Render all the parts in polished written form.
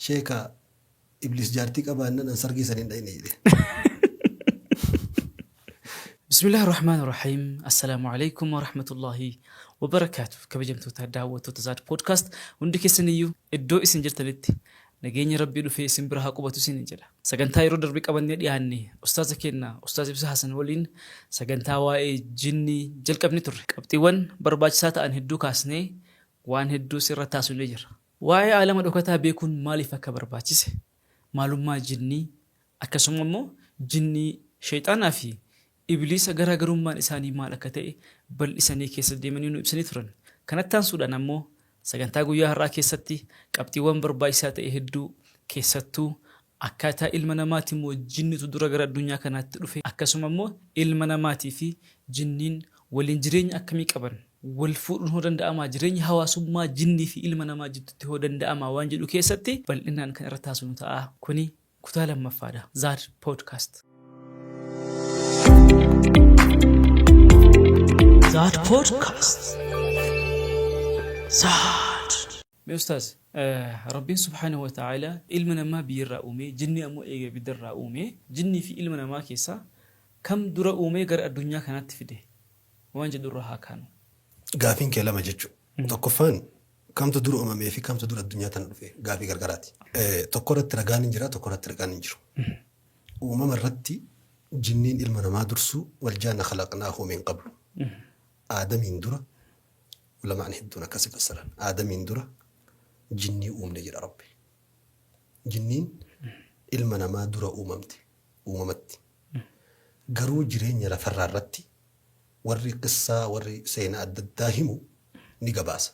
Sheeka Ibliis jaartii qabaannan an sargii san hin dhayne jedheen. Bismillaahi Rahmaan Rahiim. Assalaamu alaikum wa rahmatullahi wa barakaatu. Kabajamtoota daawwattoota Zaad Podcast hundi keessaniyyuu iddoo isin jirtanitti nageenya Rabbii dhufee isin bira haa qubatu isiniin jedha. Sagantaa yeroo darbe qabannee dhiyaanne ustaaza keenna Ustaaz Ibsaa Hasan waliin sagantaa waa'ee jinnii jalqabne turre. Qabxiiwwan barbaachisaa ta'an hedduu kaasnee waan hedduus irratti haasofnee jirra. Waa'ee aalama dhokataa beekuun maaliif akka barbaachise, maalummaa jinnii, akkasuma immoo jinnii, sheyxaanaa fi ibliisa garaagarummaan isaanii maal akka ta'e bal'isanii keessa deemanii nu ibsanii turan. Kanatti aansuudhaan ammoo sagantaa guyyaa har'aa keessatti qabxiiwwan barbaachisaa ta'e hedduu keessattuu akkaataa ilma namaati moo jinnitu dura gara addunyaa kanaatti dhufe akkasuma immoo ilma namaatii fi jinniin waliin jireenya akkamii qaban, wal fuudhuun hoo danda'amaa, jireenyi hawaasummaa jinnii fi ilma namaa jidduutti hoo danda'amaa waan jedhu keessatti bal'inaan kan irratti haasofnu ta'a. Kuni kutaa lammaffaadha. Zaad Podcast. Zaad Podcast. Zaad. Mee ustaaz, Rabbiin subhaanahu wa ta'aalaa ilma namaa biyyarraa uumee, jinnii ammoo eega ibiddarraa uumee, jinnii fi ilma namaa keessaa kam dura uumee gara addunyaa kanaatti fide waan jedhu irraa haa kaanu. Gaafiin kee lama jechu. Tokkoffaan kamtu dura uumamee fi kamtu dura addunyaa tana dhufe gaafii gargaraati. Tokko irratti ragaan hin jira, tokko irratti ragaan hin jiru. Uumama irratti jinniin ilma namaa dursuu wal jaanna khalaqnaahu min qablu. Aadamiin dura Ulamaan hedduun akkasi fassaran. Aadamiin dura jinnii uumne jedha Rabbi. Jinniin ilma namaa dura uumamte, uumamatti. Garuu jireenya lafarraa irratti warri qissaa, warri seenaa adda addaa himu ni gabaasa.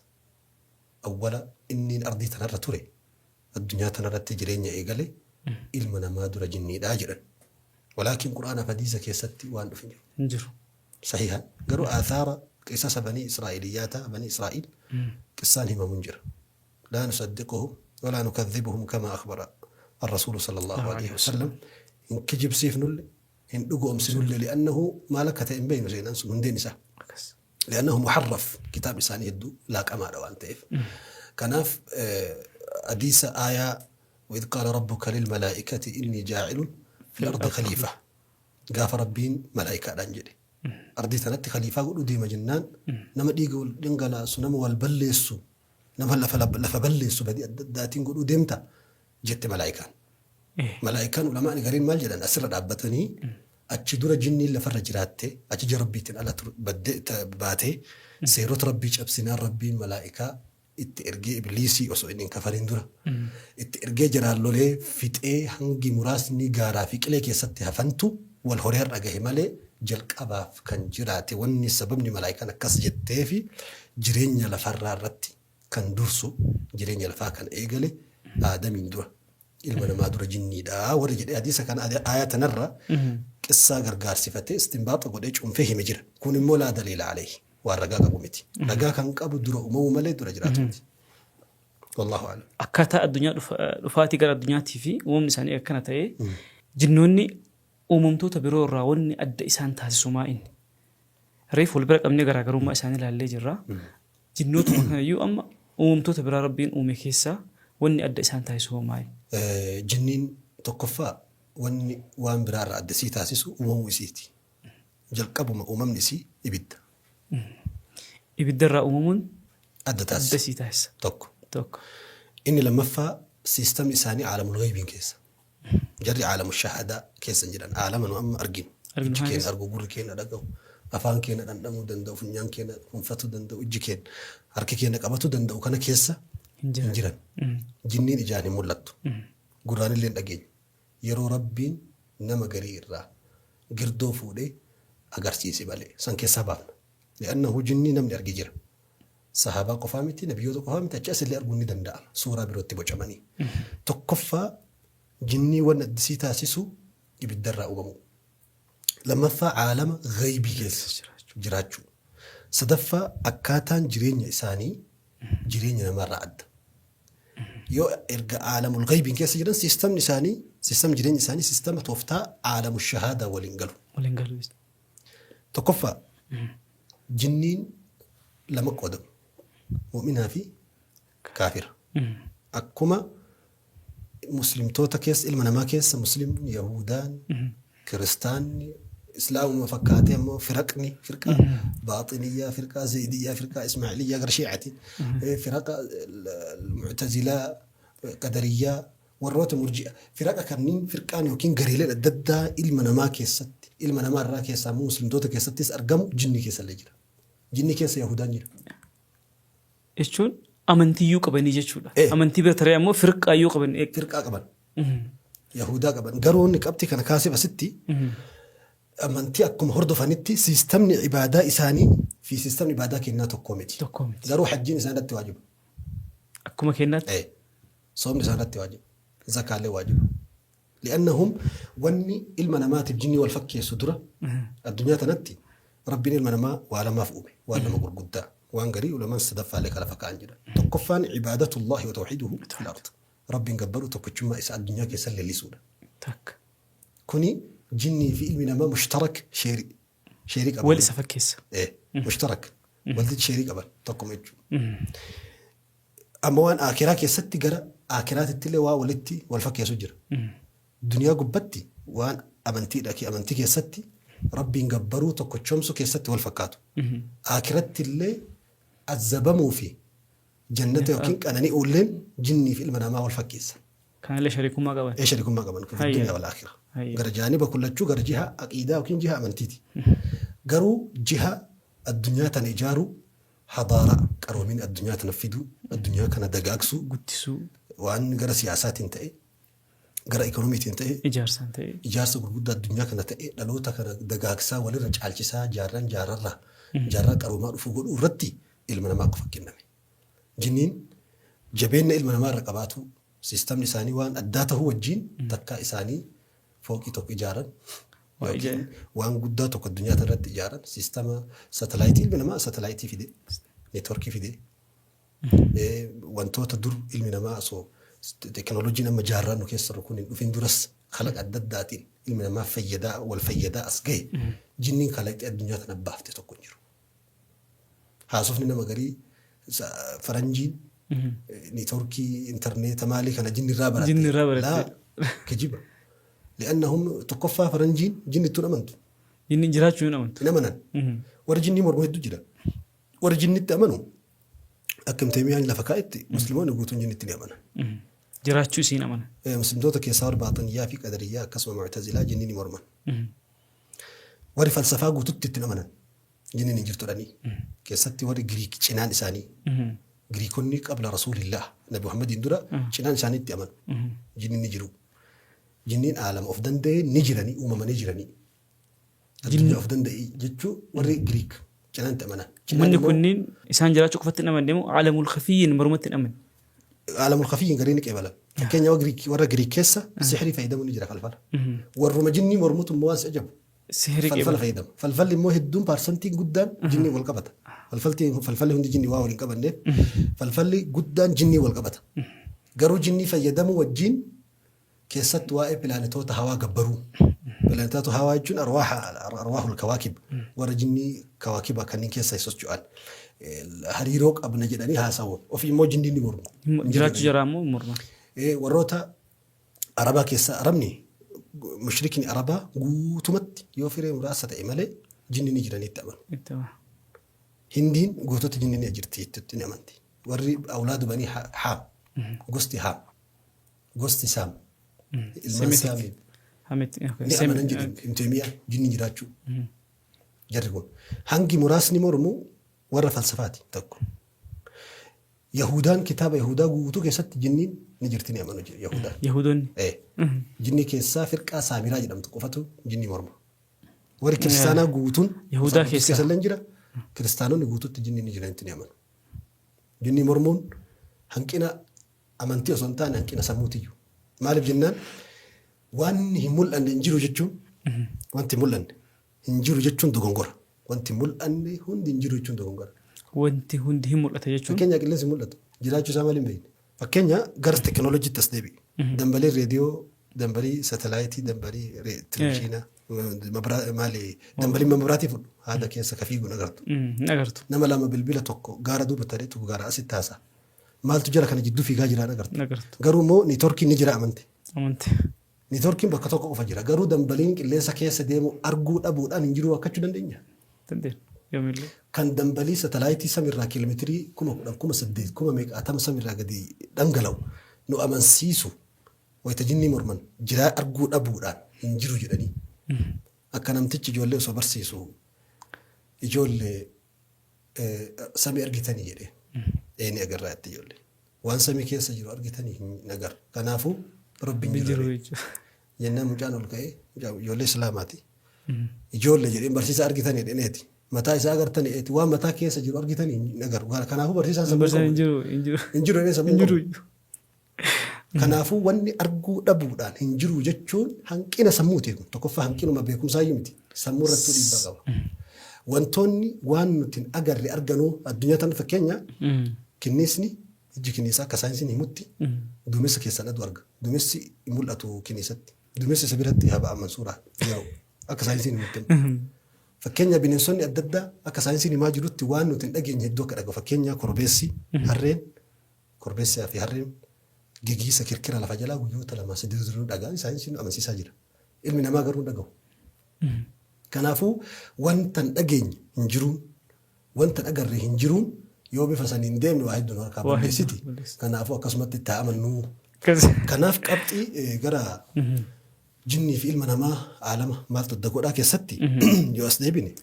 Awwala inniin ardii tanarra ture, addunyaa tanarratti jireenya eegale ilma namaa dura jinniidha jedhan. Walaakin Qur'aanaaf hadiisa keessatti waan dhufe hin jiru. Hin jiru. Sahihan. Garuu aathaara qisasa banii Israa'iliyyaataa, banii Israa'iil, qissaan himamu hin jira. Laa nusaddiquhum walaa nukadhibuhum kamaa akhbara arrasuulu sallallahu aleyhi wasallam. Hin kijibsiifnulle, hin dhugoomsinulle li'annahu maal akka ta'e hin beeknu seenaan sun hundeen isaa. Akkas. Li'annahu muharraf kitaabni isaanii hedduu laaqamaadha waan ta'eef. Kanaaf hadiisa aayaa وإذ قال ربك للملائكة إني جاعل في الأرض خليفة Gaafa Rabbiin malaayikaadhaan jedhe. Ardii tanatti khaliifaa godhuu deema jennaan nama dhiiga wal dhangalaasu, nama wal balleessu, nama lafa lafa balleessu badii adda addaatiin godhuu deemta jette malaayikaan. Malaayikaan ulamaani gariin maal jedhan asirra dhaabbatanii achi dura jinniin lafarra jiraatte ajaja Rabbiitiin ala baddee baatee seerota Rabbii cabsinaan Rabbiin malaayikaa itti ergee ibliisii osoo inni hin kafarin dura itti ergee jaraan lolee fixee hangi muraasni gaaraa fi qilee keessatti hafantu wal horee har'a gahe malee jalqabaaf kan jiraate wanni sababni malaayikaan akkas jetteefi jireenya lafarraa irratti kan dursu jireenya lafaa kan eegale Aadamiin dura ilma namaa dura jinniidha warri jedhee hadiisa kana aayaa tanarra qissaa gargaarsifatee istinbaaxa godhee cuunfee hime jira. Kun immoo laa daliila alayhi. Waan ragaa qabu miti. Ragaa kan qabu dura uumamuu malee dura jiraatu miti. Wallaahu a'lam. Akkaataa addunyaa dhufaatii gara addunyaatii fi uumamni isaanii akkana ta'ee jinnoonni uumamtoota biroo irraa wanni adda isaan taasisu maa inni? Reef wal bira qabnee garaagarummaa isaanii ilaallee jirra. Jinnootuma kanayyuu amma uumamtoota biraa Rabbiin uume keessaa wanni adda isaan taasisu hoo maali? Jinniin tokkoffaa wanni waan biraa irraa adda isii taasisu uumamuu isiiti. Jalqabuma uumamni isii ibidda. Ibidda irraa uumamuun adda adda taasisa. isii taasisa. Tokko. Tokko. Inni lammaffaa siistamni isaanii aalamul ghaybiin keessa. Jarri aalamu shahaadaa keessa hin jiran. Aalama nu amma arginu. Arginu Ijji kana keenya keessa. argu, gurri keenya dhaga'u, afaan keenya dhandhamuu danda'u, funyaan keenya fuunfatuu danda'u, ijji keenya harki keenya qabatuu danda'u kana keessa Hin hin jiran. jiran. Jinniin ijaan hin mul'attu. Gurraan illee hin dhageenyu. Yeroo Rabbiin nama garii irraa girdoo fuudhee agarsiise malee. San keessaa baafna. Li'annahu jinnii namni arge jira. Sahaabaa qofaa miti, nabiyyoota qofaa miti, achi asillee arguun ni danda'ama. Suuraa birootti bocamanii. Tokkoffaa jinnii wanni adda isii taasisu ibiddarraa uumamuu. Lammaffaa aalama ghaybii keessa jiraachuu. Sadaffaa akkaataan jireenya isaanii jireenya namaarraa adda. Yoo erga aalamul ghaybiin keessa jiran siistamni isaanii siistamni jireenya isaanii siistama tooftaa aalamu shahaadaa waliin galu. Waliin galu. Tokkoffaa jinniin lama qoodamu. Mu'minaa fi kaafira. Akkuma Muslimtoota keessa, ilma namaa keessa, muslimni, Yahudaan, Kiristaanni, Islaamuma fakkaatee ammoo firaqni, firqaa baaxiniyyaa, firqaa zeydiyyaa, firqaa ismaa'iliyyaa gara shii'aatiin, firaqa mu'tazilaa, qadariyyaa, warroota murji'a, firaqa kanneen firqaan yookiin gareeleen adda addaa ilma namaa keessatti, ilma namaa irraa keessaa immoo muslimtoota keessattis argamu, jinni keessa illee jira. Jinni keessa Yahudaan jira. Jechuun amantiyyuu qabanii jechuudha. Amantii bira taree ammoo firqaayyuu qaban. Firqaa qaban. Yahudaa qaban. Garuu inni qabxii kana kaaseef asitti, amantii akkuma hordofanitti siistamni ibaadaa isaanii fi siistamni ibaadaa kennaa tokko miti. Tokko miti. Garuu hajjiin isaan irratti waajiba. Akkuma kennaatti. Soomni isaan irratti waajiba. Zakaallee waajiba. Li'annahum wanni ilma namaatiif jinnii wal fakkeessu dura addunyaa tanatti Rabbiin ilma namaa waa lamaaf uume. Waan lama gurguddaa. Waan garii ulamaan sadaffaalee kan lafa kaa'an jira. Tokkoffaan cibaadatullahi wa tawxiiduhu fil ard. Rabbiin gabbaruu, tokkichummaa isaa addunyaa keessa leellisuudha. Takka. Kuni jinnii fi ilmi namaa mushtarak sheerii sheerii qaban. Wal isa fakkeessa. Mushtarak walitti sheerii qaban tokkuma jechuudha. Amma waan aakiraa keessatti, gara aakiraatitti illee waa walitti wal fakkeessu jira. Duniyaa gubbatti waan amantiidha, amantii keessatti Rabbiin gabbaruu, tokkochoomsuu keessatti wal fakkaatu. Aakiratti illee azabamuu fi jannata yookiin qanani'uulleen jinnii fi ilma namaa wal fakkeessa. Kanallee shariikummaa qaban. Ee, shariikummaa qaban kun duniyaa wal aakiraa. Gara jaaniba kullachuu, gara jiha aqiidaa yookiin jiha amantiiti. Garuu jiha addunyaa tana ijaaruu, hadaaraa qaroomina addunyaa tana fiduu, addunyaa kana dagaagsuu, guddisuu, waan gara siyaasaatiin ta'e, gara ikoonomiitiin ta'e, ijaarsaan ta'e, ijaarsa gurguddaa addunyaa kana ta'e, dhaloota kana dagaagsaa, walirra caalchisaa, jaarran jaarrarraa jaarraa qaroomaa dhufuu godhuu irratti ilma namaa qofa kenname. Jinniin jabeenya ilma namaa irra qabaatu, siistamni isaanii waan addaa tahuu wajjin takkaa isaanii fooqii tokko ijaaran yookiin waan guddaa tokko addunyaa irratti ijaaran, siistama satelaayitii, ilmi namaa satelaayitii fide, neetworkii fide, wantoota dur ilmi namaa osoo teekinooloojiin amma jaarraa nu keessa jiru kun hin dhufin duras kalaqa adda addaatiin ilmi namaa fayyadaa, wal fayyadaa as gahe, jinniin kalaqxee addunyaa tana baafte tokko hin jiru. Haasofni nama garii faranjiin neetworkii intarneeta maalii kana jinni irraa baratte. Jinni irraa baratte. Laa, kijiba. Li'annahum tokkoffaa faranjiin jinni ittuu amantu. Jinni jiraachuu hin amantu. Hin amanan. Warri jinnii mormu hedduu jira. Warri jinnitti amanu, akka Ibn lafa kaa'etti, musliimoonni guutuun jinnitti ni amanan. Jiraachuu isiin amana. Muslimtoota keessaa warri baaxiniyyaa fi qadariyyaa akkasuma mu'tazilaa jinni ni morman. Warri falsafaa guututti itti amanan. Jinniin hin jirtu jedhanii. Keessatti warri Giriik cinaan isaanii. Giriikonni qabla Rasuulillah, Nabi Muhammadiin dura, cinaan isaanii itti amanu. Jinni ni jiru. Jinniin aalama of danda'e ni jiranii, uumamanii jiranii. Addunyaa of danda'e jechuu warri Giriik cinaan itti amanan. Cinaan Uummanni immoo kunniin isaan jiraachuu qofatti hin amanne moo aalamul khafiyyiin marumatti hin amanne? Aalamul khafiyyiin garii ni qeebalan. Fakkeenya warra Giriik keessa sihrii fayyadamuun ni jira, falfala. Warruma jinnii mormutu immoo waan si ajabu. Sihrii falfala qeebalan. Fayyadama. Falfalli immoo hedduun paarsantiin guddaan jinnii wal qabata. Falfalli hundi jinnii waa wal hin qabanneef falfalli guddaan jinnii wal qabata. Garuu jinnii fayyadamuu wajjin keessatti waa'ee pilaanetoota hawaa gabbaruu. Pilaanetoota hawaa jechuun arwaahul kawaakib, warra jinnii kawaakiba kanneen keessa socho'an. Hariiroo qabna jedhanii haasawuun. Ofii immoo jinnii ni mormu. Jiraachuu jaraa immoo morma. Warroota Arabaa keessa, Arabni mushrikni Arabaa guutumatti yoo firee muraasa ta'e malee jinni ni jiraniitti amanu. Itti amana. Hindiin guututti jinni ni jirti jettutti ni amanti. Warri awlaadu banii Haam, gosti Haam, gosti Saam, ilmaan Semitic. Saamii Hamit. Ni amanan jedhan Ibn Taymiyyaan jinni jiraachuu. Jarri kun hangi muraasni mormu warra falsafaati tokko. Yahudaan kitaaba Yahudaa guutuu keessatti jinniin ni jirti ni amanu jedhu Yahudaan. Yahudoonni. Jinni keessaa firqaa Saamiraa jedhamtu qofatu jinni morma. Warri kiristaanaa guutuun Yahudaa Qudus keessaa. Keessa illee jira. Kiristaanonni guutuutti jinni ni jiranitti ni amanu. Jinni mormuun hanqina amantii osoo hin taane hanqina sammuutiyyuu. Maaliif jennaan, waan hin mul'anne hin jiru jechuun, wanti hin mul'anne hin jiru jechuun dogongora. Wanti mul'anne hundi hin jiru jechuun dogongora. Wanti hundi hin mul'ata jechuun. Fakkeenya, qilleensi mul'atu. Jiraachuu isaa malee hin beekne. Fakkeenya, gara teekinooloojiitti as deebi'i. Dambalii reediyoo, dambalii satelaayitii, dambalii televizyiinaa, maali, dambalii mabraatii fudhu, haada keessa ka fiigu agartu. Hin agartu. Nama lama bilbila tokko gaara duuba ta'e, tokko gaara asitti haasa'a. Maaltu jara kana jidduu fiigaa jira hin agartu. Hin agartu. Garuu immoo niitoorkiin ni jira amante. Amante. Niitoorkiin bakka tokko qofa jira. Garuu dambaliin qilleensa keessa deemu arguu dhabuudhaan hin jiru akkachuu dandeenya. Dandeenya. Yoomillee. Kan dambalii satalaayitii samiirraa kiiloomeetirii 10,000, 8,000, kuma meeqaatama samiirraa gadi dhangala'u nu amansiisu wayita jinnii morman jiraa arguu dhabuudhaan hin jiru jedhanii. Akka namtichi ijoollee osoo barsiisu ijoollee samii argitanii jedhee. Ee ni agarraa jette ijoolleen. Waan samii keessa jiru argitanii hin agarru. Kanaafuu Rabbi hin jiru jedhee. Jennaan mucaan ol ka'ee ijoollee Islaamaati. Ijoollee jedheen barsiisaa argitanii jedheen eeti. Mataa isaa agartanii eeti. Waan mataa keessa jiru argitanii hin agarru. Kanaafuu barsiisaan sammuu Barsiisaan hin qabu. jiru hin jiru. Hin jiru jedhee sammuu Hin jiru. qabu. Kanaafuu wanni arguu dhabuudhaan hin jiru jechuun hanqina sammuuti kun. Tokkoffaa hanqinuma beekumsaayyuu miti. Sammuu irrattuu dhiibbaa qaba. Wantoonni waan nuti hin agarre arganuu addunyaa tana fakkeenya kinniisni ijji kinniisaa akka saayinsiin himutti duumessa keessaan aduu arga. Duumessi hin mul'atu kinniisatti. Duumessi isa biratti haba mansuuraa yeroo akka saayinsiin himutti. Fakkeenya bineensonni adda addaa akka saayinsiin himaa jirutti waan nuti hin dhageenye hedduu akka dhagahu. Fakkeenya korbeessi, harreen, korbeessaa fi harreen gigiisa kirkira lafa jalaa guyyoota lama sadii dura dhagaan saayinsiin amansiisaa jira. Ilmi namaa garuu hin dhagahu. Kanaafuu wanta hin dhageenye hin jiruun, wanta hin agarre hin jiruun yoo bifa saniin deemne waa hedduu nu harkaa Waa hedduu balleessiti. balleessiti. Kanaafuu akkasumatti itti haa amannuu. Akkas. Kanaaf qabxii gara jinnii fi ilma namaa aalama maaltu adda godhaa keessatti yoo as deebine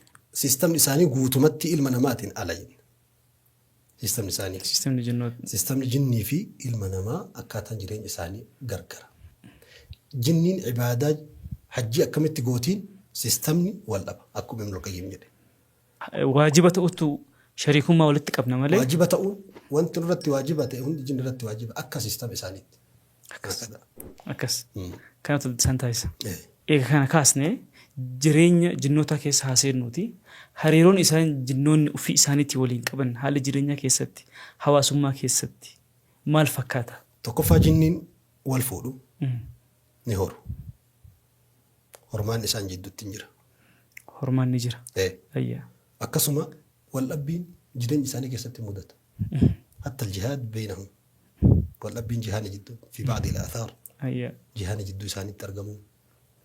siistamni isaanii guutumatti ilma namaatiin ala jenna. Siistamni isaanii. Siistamni jinnoota. Siistamni jinnii fi ilma namaa akkaataan jireenya isaanii gargara. Jinniin ibaadaa hajjii akkamitti gootiin siistamni wal dhaba akkuma Ibnul Qayyim jedhe. Waajiba ta'utu shariikummaa walitti qabna malee. Waajiba ta'uun wanti nurratti waajiba ta'e hundi jinni irratti waajiba akka siistama isaaniitti. Akkas. Akkas. Kanatu isaan taasisa. Eh. Eega kana kaasne jireenya jinnootaa keessa haa seennuuti. Hariiroon isaan jinnoonni ofii isaaniitii waliin qaban haala jireenyaa keessatti, hawaasummaa keessatti maal fakkaata? Tokkoffaa jinniin wal fuudhu ni horu. Hormaanni isaan jidduutti hin jira. Hormaanni jira. Eh. Ayyaa. Akkasuma wal dhabbiin jireenya isaanii keessatti mudata. Hatta al-jihaad beeynahum. Wal dhabbiin jihaani jidduu fi ba'di al-aathaar Ayyaa. jihaani jidduu isaaniitti argamu.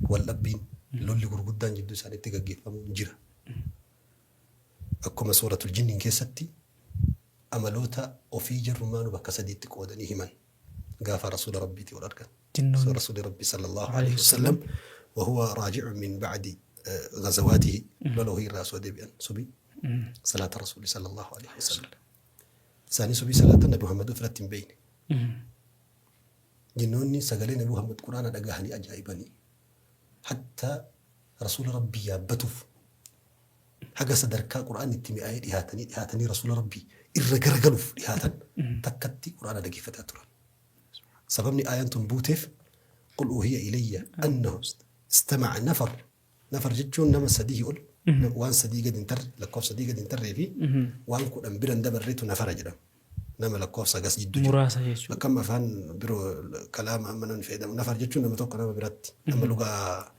Wal dhabbiin lolli gurguddaan jidduu isaaniitti gaggeeffamu jira. Akkuma suuratul jinniin keessatti amaloota ofii jarrumaanu bakka sadiitti qoodanii himan gaafa rasuula rabbiitii wal argan. Jinnoonni. Rasuuli rabbi sallallahu alaihi wasallam وهو راجع من بعد غزواته lola wahii irraa osoo deebi'an subii salaata rasuuli sallallahu alaihi wasallam. Isaanii subii salaata Nabi Muhammad ofirratti hin beekne. Jinnoonni sagalee Nabi Muhammad Quraana dhagahanii ajaa'ibanii hatta rasuula rabbii yaabbatuuf haga sadarkaa Qur'aanni itti mi'aayee dhihaatanii dhihaatanii rasuula rabbii irra garagaluuf dhihaatan takkatti Qur'aana dhaggeeffataa turan. Sababni aayaan tun buuteef qul uhiya ilayya annahu istama'a nafar. Nafar jechuun nama sadii ol waan sadii gadi hin tarre lakkoofsa sadii gadi hin tarree fi waan 10 bira hin dabarreetu nafara jedhama. Nama lakkoofsa gas jidduu jiru. Muraasa jechuudha. Akkam afaan biroo kalaama amma namni fayyadamu nafar jechuun nama tokko nama biratti nama lugaa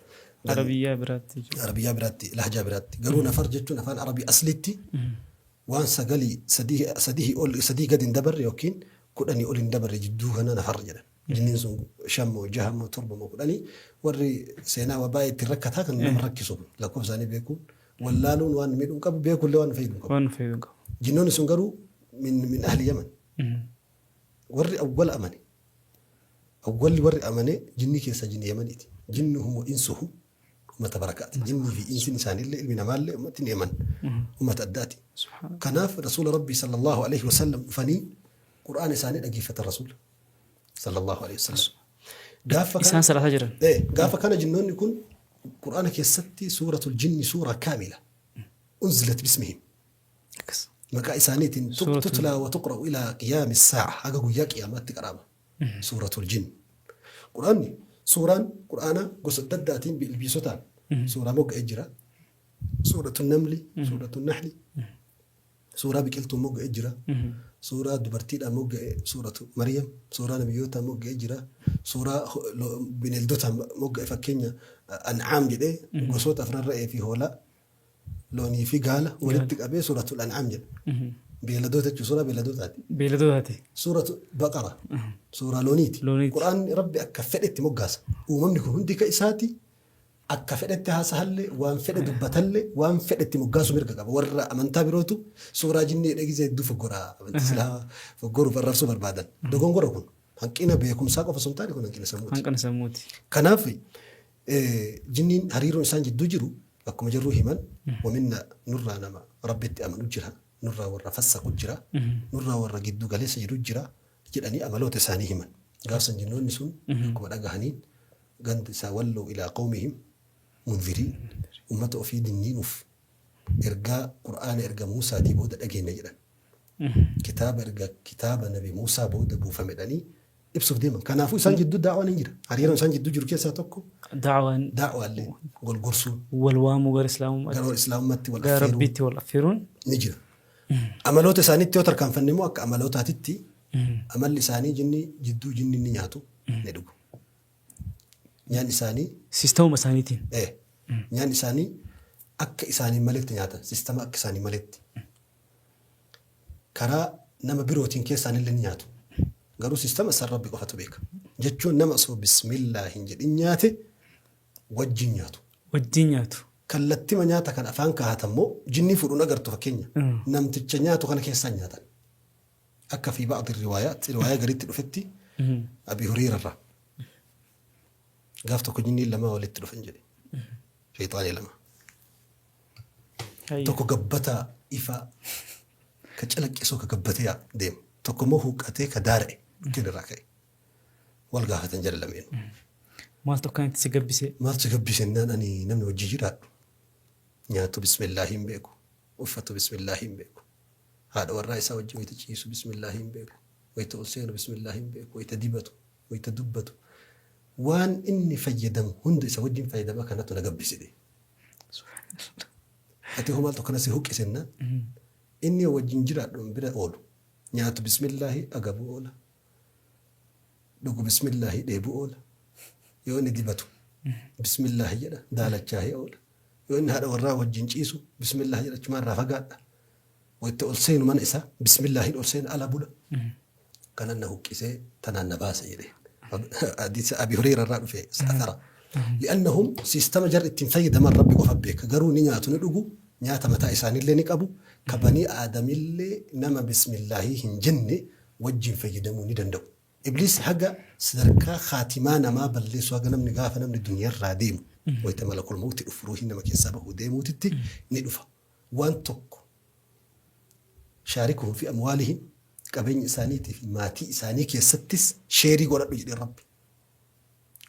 Arabiyyaa biraatti jechuudha. Arabiyyaa biraatti lahjaa biraatti garuu nafar jechuun afaan arabii aslitti waan sagalii sadii sadii ol sadii gadi hin dabarre yookiin 10 ol hin dabarre jidduu kana nafar jedhan. Jinniin sun shan moo jaha moo torba moo 10 warri seenaa waa baay'ee ittiin rakkataa kan nama rakkisu kun lakkoofsa isaanii beekuun wallaaluun waan miidhuu hin qabu beekuullee waan fayyadu hin qabu. Waan fayyadu hin qabu. Jinnoonni sun garuu min ahli Yaman. Warri awwala amane awwalli warri amane jinnii keessaa jinni Yamaniiti. Jinnuhum wa insuhum ummata barakaati. Jinnii fi insin isaaniillee ilmi namaallee ummatni Yaman ummata addaati. Subhaanallah. Kanaaf rasuula rabbii sallallahu alaihi wasallam dhufanii qur'aana isaanii dhageeffatan rasuula sallallahu alaihi wasallam. Gaafa Isaan kana salaataa jiran. Gaafa kana jinnoonni kun qur'aana keessatti suuratul jinni suuraa kaamila unzilat bismihim. Akkas. Maqaa isaaniitiin Suuratul- tutlaa wa tuqra'u ilaa qiyaami saa'a haga guyyaa qiyaamaatti qara'ama. Suuratul jinn. Qur'aanni suuraan qur'aana gosa adda addaatiin ilbiisotaan suuraa mogga'ee jira. Suuratul namli, suuratul nahli, suuraa biqiltuu mogga'ee jira. Suuraa dubartiidhaan mogga'e suuratu Maryam, suuraa nabiyyootaan mogga'ee jira. Suuraa bineeldotaan mogga'e fakkeenya an'aam jedhee gosoota afran re'ee fi hoolaa loonii fi gaala walitti qabee suuratul an'aam jedha. Beeyladoota jechuun suuraa beeyladootaati. Beeyladootaati. Suuratu Baqara suuraa looniiti. Looniiti. Qur'aanni Rabbi akka fedhetti moggaasa. Uumamni kun hundi ka isaati. Akka fedhetti haasahallee, waan fedhe dubbatalle, waan fedhetti moggaasu mirga qaba. Warra amantaa birootu suuraa jinnii jedhee gizee hedduu foggora. Amantii Islaamaa foggoruuf arrabsuu barbaadan. Dogongora kun. Hanqina beekumsaa qofa osoo hin taane kun hanqina sammuuti. Hanqina sammuuti. Kanaaf jinniin hariiroon isaan jidduu jiru akkuma jarruu himan waminna nurraa nama Rabbitti amanu jira, nurraa warra fassaqu jira, nurraa warra gidduu galeessa jiru jira jedhanii amaloota isaanii himan. Gaaf san jinnoonni sun akkuma dhagahaniin ganda isaa wallaw ilaa qawmihim munziriin ummata ofii dinniinuuf ergaa Qur'aana erga Muusaatii booda dhageenna jedhan. Kitaaba erga kitaaba nabi Muusaa booda buufame jedhanii ibsuuf deeman. Kanaafuu isaan jidduu daawaan hin jira. Hariiroon isaan jidduu jiru keessaa tokko Daawaan daawaallee wal gorsuun wal waamuu gara islaamummaatti gara islaamummaatti wal gara affeeruun rabbiitti wal affeeruun ni jira. Amaloota isaaniitti yoo tarkaanfanne immoo akka amalootaatitti amalli isaanii jinni jidduu jinni ni nyaatu ni dhugu. Nyaanni isaanii Siistamuma isaaniitiin. Eh, nyaanni isaanii akka isaanii maletti nyaatan, sistama akka isaanii maletti. Karaa nama birootiin keessaan illee ni nyaatu. Garuu sistama isaan Rabbi qofatu beeka. Jechuun nama osoo bismillah hin jedhin nyaate wajjin nyaatu. Wajjin nyaatu. Kallattima nyaata kan afaan kaahatan immoo jinnii fuudhuun agartu fakkeenya. Namticha nyaatu kana keessaan nyaatan. Akka fi ba'd riwaayaat riwaayaa gariitti dhufetti Abi Hureyra irraa. Gaaf tokko jinniin lama walitti dhufan jedhe. Shayxaanii lama. Tokko gabbataa ifaa ka calaqqisuu ka gabbatee deemu. Tokko immoo huuqqatee ka daara'e dhukkeen irraa ka'e. Wal gaafatan jara lameenuu. Maaltu akkanatti si gabbisee? Maaltu si gabbise jennaan ani namni wajji jiraadhu nyaatu bismillaahi hin beeku, uffatu bismillaahi hin beeku. Haadha warraa isaa wajjin wayita ciisu bismillaahi hin beeku. Wayita ol seenu bismillaahi hin beeku. Wayita dibatu, wayita dubbatu. Waan inni fayyadamu hunda isa wajjin fayyadama kanatu na gabbise jedhe. Ati hoo maaltu akkana si huqqise jennaan inni wajjin jiraadhu bira oolu. Nyaatu bismillaahi agabuu oola. Dhugu bismillaahi dheebuu oola. Yoo inni dibatu bismillaahi jedha daalachaahee oola. Yoo inni haadha warraa wajjin ciisu bismillaahi jedha achumaan irraa fagaadha. Wayita ol seenu mana isaa bismillaahiin ol seena ala bula. Kanan na huqqisee tanaan na baase jedhe. Hadiisa Abi Hureyra irraa dhufe athara. Li'annahum siistama jarri ittiin fayyadaman Rabbi qofa beeka. Garuu ni nyaatu ni dhugu nyaata mataa isaaniillee ni qabu. Ka banii Aadamillee nama bismillaahii hin jenne wajjin fayyadamuu ni danda'u. Ibliis haga sadarkaa khaatimaa namaa balleessuu haga namni gaafa namni duniyarraa deemu wayita malakul mawti dhufu ruuhiin nama keessaa bahuu deemuutitti ni dhufa. Waan tokko shaarikuhum fi amwaalihim qabeenya isaaniitii fi maatii isaanii keessattis sheerii godhadhu jedheen Rabbi.